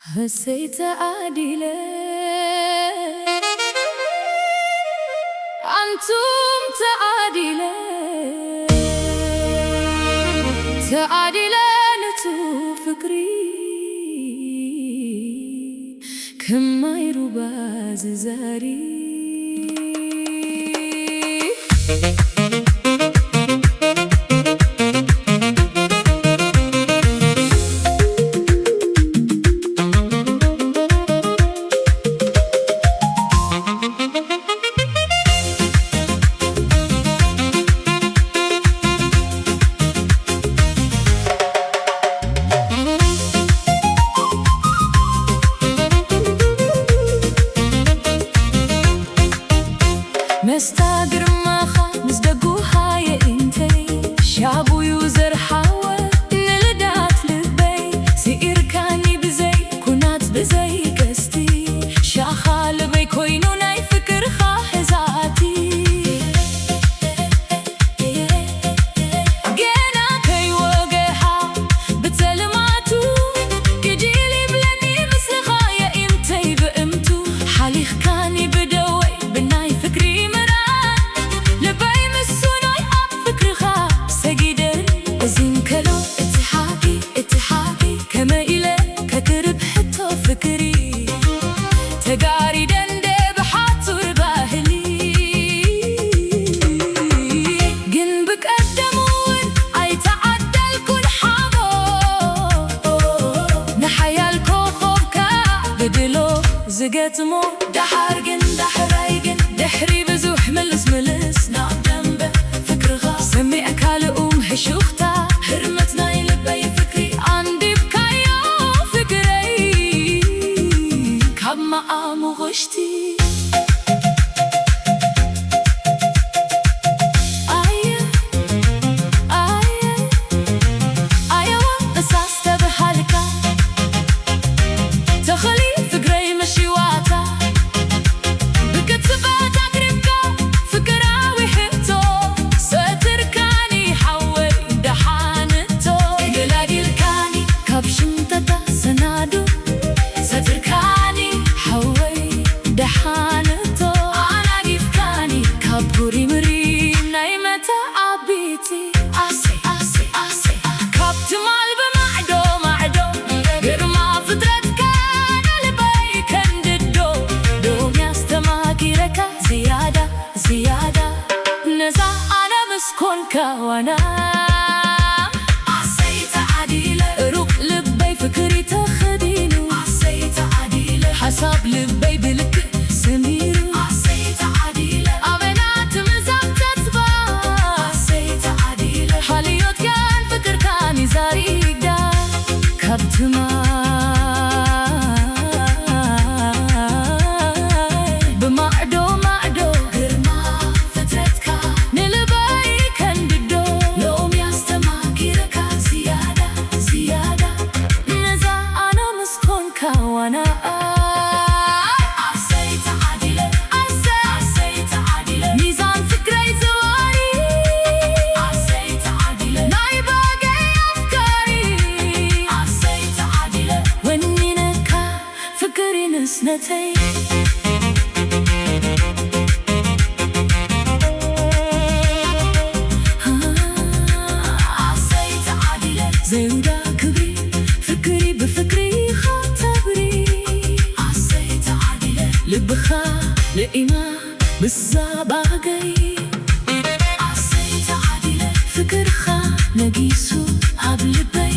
እሰይ ተዓዲለ፣ ኣንቱም ተዓዲለ፣ ተዓዲለ ነቱ ፍቅሪ ከማይ ሩባ ዝዛሪ። መስታ ግርማኻ ምስ ደጉሃየ እንተይ ሻቡዩ ዘርሓወ ንልዳት ልበይ ስኢርካኒ ብዘይ ኩናት ብዘይ ቀስቲ ሻኻ ልበይ ኮይኑ ናይ ፍቅርኻ ሕዛቲ። ገና ከይወገሃ ብጸልማቱ ግዲል ይብለኒ ምስልኻ የኢምተይ ብእምቱ ሓሊኽካኒ ብደወይ ብናይ ፍቅሪ ምራን ልበይ ምሱኖይ ኣብ ፍቅርኻ ሰጊደን እዚን ከሎ እቲ ሓቂ እቲ ሓቂ ከመይ ኢለ ከክርብ ሕቶ ፍቅሪ ተጋሪደ እንደ ብሓቱር ባህሊ ግን ብቀደሙ እውን ኣይተዓደልኩን ሓቦ ንሓያል ኮኾብካ ብድሎ ዝገጥሞ ዳሓር ግን ዳሕራይ ግን ድሕሪ ብዙሕ ምልስ ምልስ ናብ ደንበ ፍቅርኻ ሰሚዕካ ልኡም ህሹኽታ ህርመት ናይ ልበይ ፍቅሪ ኣንዲብካዮ ፍቅረይ ካብ መዓሙቕ ውሽጢ ኣየ ኣየ ኣየዋ እሳስ ተብሃልካ ተኽሊ ፍግረይ መሽዋታ ብቅጽበት ኣግሪምካ ፍቅራዊ ሕቶ ሰትርካኒ ሓወይ ደሓንቶ ገላጊልካኒ ካብ ሽምጠታ ሰናዶ ሰትርካኒ ሓወይ ደሓንቶ ኣናጊፍካኒ ካብ ጉሪምሪ ናይ መታ ኣቢቲ ኣሰይ ኣሰይ ኣሰይ ካብ ትማል ብማዕዶ ማዕዶ ግርማ ፍጥረትካ ንልበይ ከንድዶ ዶም ያስተማኪረካ ዝያዳ ዝያዳ ነዛ ኣነ ምስ ኮንካ ዋና ኣሰይ ተዓዲለ ሩቕ ልበይ ፍቅሪ ተኸዲኑ ኣሰይ ተዓዲለ ሓሳብ ልበይ ብልክዕ ሰሚሩ ኣሰይ ተዓዲለ ኣበና ትምዛብ ተስፋ ኣሰይ ተዓዲለ ሓልዮትካን ፍቅርካን ይዛሪግዳ ካብ ትማል ብማዕዶ ማዕዶ ግርማ ፍጥረትካ ንልበይ ከንድዶ ሎም ያስተማኪረካ ዝያዳ ዝያዳ ነዛ ኣነ ምስ ኮንካ ዋና ኣሰይ ተዓዲለ ኣሰይ ኣሰይ ተዓዲለ ሚዛን ፍቅረይ ዘዋሪ ኣሰይ ተዓዲለ ናይ ባገይ ኣፍቃሪ ኣሰይ ተዓዲለ ወኒነካ ፍቅሪ ንስነተይ ኣሰይ ተዓዲለ ዘይውዳ ክብሪ ፍቅሪ ብፍቅሪ ኢኻ ተብሪ ኣሰይ ተዓዲለ ልብኻ ለኢማ ብዛ ባገይ ኣሰይ ተዓዲለ ፍቅርኻ ነጊሱ ኣብ ልበይ